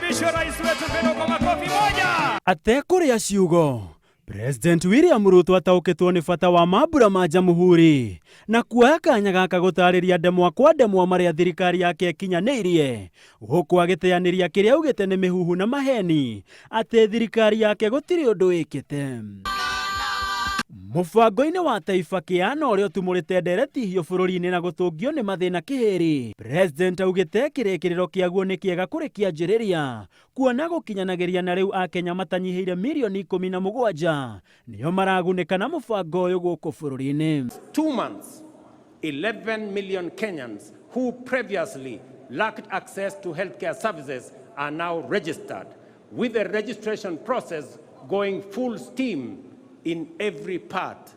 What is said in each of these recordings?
Tumkaribishe rais wetu tena kwa makofi moja. Atekũrĩa ciugo, President William Ruto ataũkĩtwo nĩ bata wa mambura ma Jamhuri na kuoya kanya gaka gũtarĩria ndemwa kwa ndemwa marĩa thirikari yake ĩkinyanĩirie, gũkũ agĩteanĩria kĩrĩa augĩte nĩ mĩhuhu na maheni atĩ thirikari yake gũtirĩ ũndũ ĩkĩte. Mũbango-inĩ wa Taifa Kĩana ũrĩa ũtumũrĩte ndereti hiũ bũrũri-inĩ na gũtũngio nĩ mathĩna kĩhĩri, President augĩte kĩrĩkĩrĩro kĩaguo nĩ kĩega kũrĩ kĩanjĩrĩria, kuona gũkinyanagĩria na rĩu Akenya matanyihĩire mirioni 17 nĩo maragunĩka na mũbango ũyũ gũkũ bũrũri-inĩ. 2 months, 11 million Kenyans who previously lacked access to healthcare services are now registered, with the registration process going full steam in every part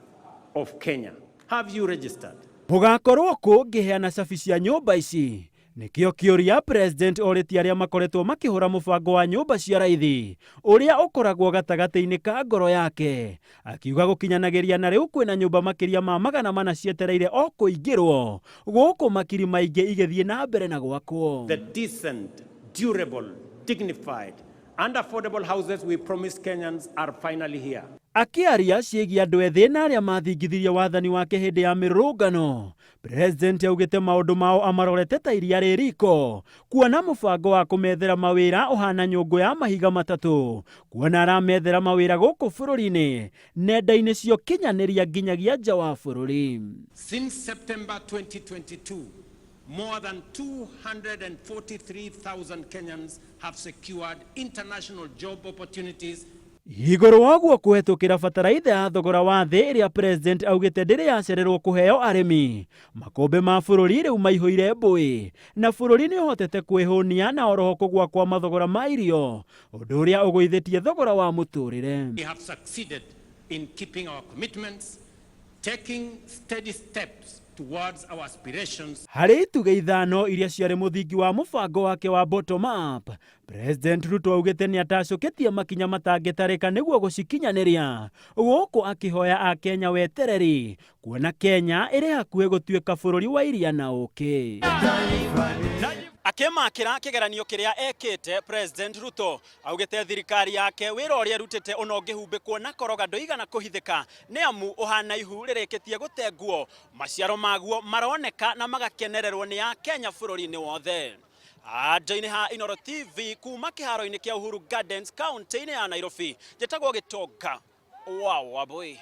of Kenya. Have you registered? Mũgakorwo kũ ngĩheana cabi cia nyũmba ici? Nĩkĩo kĩũria President orĩtie arĩa makoretwo makĩhũra mũbango wa nyũmba cia raithi ũrĩa ũkoragwo gatagatĩ-inĩ ka ngoro yake, akiuga gũkinyanagĩria na rĩu kwĩna nyũmba makĩria ma 400 cietereire o kũingĩrwo gũkũ makiri maingĩ igĩthiĩ na mbere na gwakwo. The decent, durable, dignified, and affordable houses we promised Kenyans are finally here. Akĩaria ciĩgiĩ andũ ethĩ na arĩa mathingithirie wathani wake hĩndĩ ya mĩrũrũngano, President augĩte maũndũ mao amarorete ta iria rĩ riko, kuona mũbango wa kũmethera mawĩra ũhana nyũngũ ya mahiga matatũ, kuona aramethera mawĩra gũkũ bũrũri-inĩ, nenda-inĩ cia ũkinyanĩria nginyagia nja wa bũrũri. Since September 2022, more than 243,000 Kenyans have secured international job opportunities. Igũrũ wa ũguo, kũhetũkĩra bataraitha ya thogora wa thĩ ĩrĩa President augĩte ndĩrĩ yacererwo kũheo arĩmi, makũmbĩ ma bũrũri rĩu maihũire mbũĩ na bũrũri nĩ ũhotete kwĩhũnia na oroho kũgũa kwa mathogora ma irio, ũndũ ũrĩa ũgũithĩtie thogora wa mũtũrĩre. We have succeeded in keeping our commitments, taking steady steps towards our aspirations. Harĩ itugĩ ithano iria ciarĩ mũthingi wa mũbango wake wa bottom up, President Ruto augĩte nĩ atacũkĩtie makinya matangĩtarĩka nĩguo gũcikinyanĩria, gũkũ akĩhoya Akenya wetereri kuona Kenya ĩrĩ hakuhĩ gũtuĩka bũrũri wa iria na ũkĩ. Akĩmakĩra kĩgeranio kĩrĩa ekĩte, President Ruto augĩte thirikari yake wĩra ũrĩa ĩrutĩte ona ũngĩhumbĩkwo na koroga ndũigana kũhithĩka, nĩ amu ũhana ihu rĩrĩkĩtie gũtenguo, maciaro maguo maroneka na magakenererwo nĩ Akenya bũrũri-inĩ wothe. Andũ-inĩ ha Inooro TV kuma kĩharo-inĩ kĩa Uhuru Gardens kaunti-inĩ ya Nairobi, njĩtagwo Gĩtonga wa Wambui.